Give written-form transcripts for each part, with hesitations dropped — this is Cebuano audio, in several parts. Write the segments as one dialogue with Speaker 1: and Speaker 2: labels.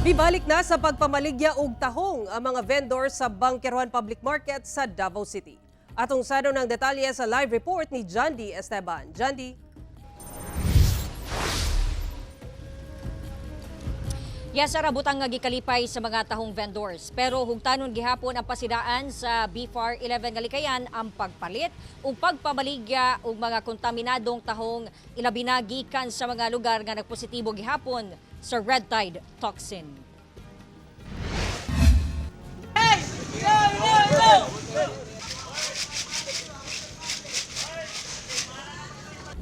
Speaker 1: Mibalik na sa pagpamaligya og tahong ang mga vendor sa Bangkerohan Public Market sa Davao City. Atong sadon ng detalye sa live report ni Jandy Esteban. Jandy.
Speaker 2: Yes, sir, butang nga gikalipay sa mga tahong vendors. Pero hugtanon gihapon ang pasidaan sa BFAR 11 nga likayan ang pagpalit ug pagpamaligya og mga kontaminadong tahong, ilabi na gikan sa mga lugar nga nagpositibo gihapon sa red tide toxin.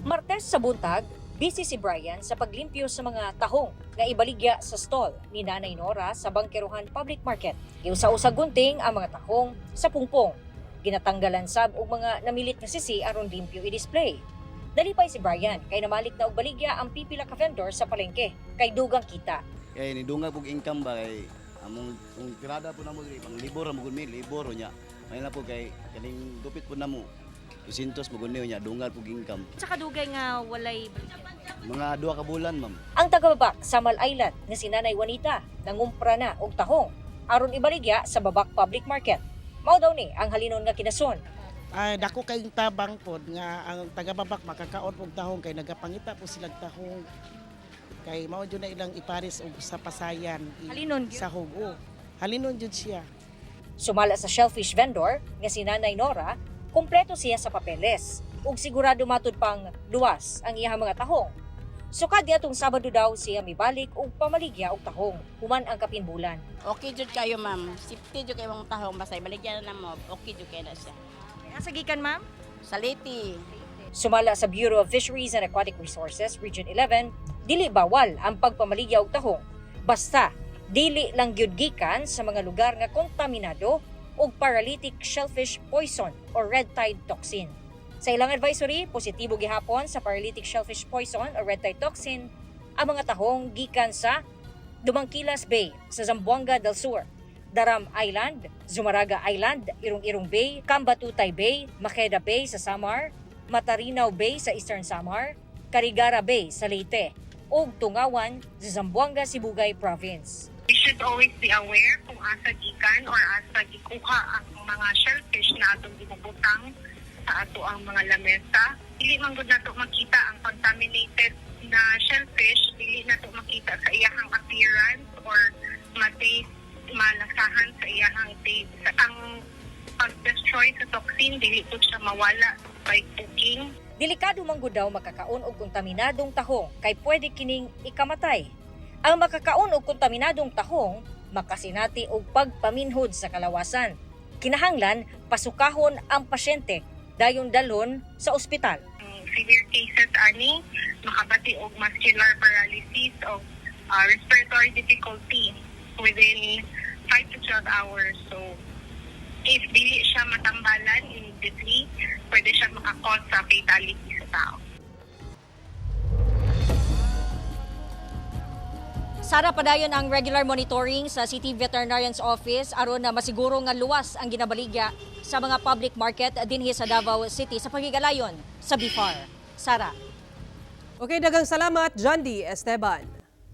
Speaker 2: Martes sa buntag, busy si Brian sa paglimpyo sa mga tahong nga ibaligya sa stall ni Nanay Nora sa Bangkerohan Public Market. Giusa-usa gunting ang mga tahong sa pungpong. Ginatanggalan sab og mga namilit nga sisi aron limpyo i-display. Nalipay si Brian kay namalik na og baligya ang pipila ka vendor sa palengke kay dugang kita.
Speaker 3: Kay nidungag og income ba kay among kung tirada po namo diri pang libor ra mo gud mi, libor nya. May na po kay kaning dupit po namo. 200 mo gud niyo nya, dungag pug income.
Speaker 4: Sa kadugay nga walay
Speaker 3: Mga 2 ka bulan, ma'am.
Speaker 2: Ang tagababak sa Mal Island nga si Nanay Juanita nangumpra na og tahong aron ibaligya sa Babak Public Market. Mao daw ni ang halinon nga kinason.
Speaker 5: Ay, dako kayong tabang pod nga ang tagababak makakaon og tahong kay nagapangita po silang tahong kay mao jud na ilang ipares og sa pasayan
Speaker 4: Halinon gyud.
Speaker 5: sa hugo. Halinon jud siya.
Speaker 2: Sumala sa shellfish vendor nga si Nanay Nora, kumpleto siya sa papeles ug sigurado matud pang luwas ang iyang mga tahong. Sukad niadtong Sabado daw siya mibalik og pamaligya og tahong human ang kapinbulan.
Speaker 6: Okay jud kayo, ma'am. Safety jud kayo mong tahong basta ibaligyan na mo. Okay jud kayo na siya.
Speaker 4: Asa gikan, ma'am?
Speaker 6: Sa Leyte.
Speaker 2: Sumala sa Bureau of Fisheries and Aquatic Resources Region 11, dili bawal ang pagpamaligya og tahong basta dili lang gyud gikan sa mga lugar nga kontaminado og paralytic shellfish poison or red tide toxin. Sa ilang advisory, positibo gihapon sa paralytic shellfish poison or red tide toxin ang mga tahong gikan sa Dumangkilas Bay sa Zamboanga del Sur, Daram Island, Zumaraga Island, Irong-Irong Bay, Cambatutay Bay, Maqueda Bay sa Samar, Matarinao Bay sa Eastern Samar, Carigara Bay sa Leyte, ug Tungawan sa Zamboanga Sibugay Province.
Speaker 7: We should always be aware kung asa gikan or asa gikuha ang mga shellfish na atong ginabutang sa ato ang mga lamesa. Dili man gud nato makita ang contaminated na shellfish, dili nato makita sa iyahang appearance or ma-taste, malasahan sa iyahang taste. Ang pag-destroy sa toxin, dili po siya mawala by cooking.
Speaker 2: Delikado man gud daw makakaon og kontaminadong tahong kay pwede kining ikamatay. Ang makakaon og kontaminadong tahong makasinati og pagpaminhod sa kalawasan. Kinahanglan pasukahon ang pasyente dayon dalhon sa ospital.
Speaker 7: Ang severe cases ani makabati og muscular paralysis o respiratory difficulty within 5 to 12 hours. So if dili siya matambalan immediately, pwede siya makakause sa fatality sa tao.
Speaker 2: Sara, padayon ang regular monitoring sa City Veterinarian's Office aron na masiguro nga luwas ang ginabaligya sa mga public market dinhi sa Davao City sa pagigalayon sa BFAR. Sara.
Speaker 1: Okay, daghang salamat, Jandy Esteban.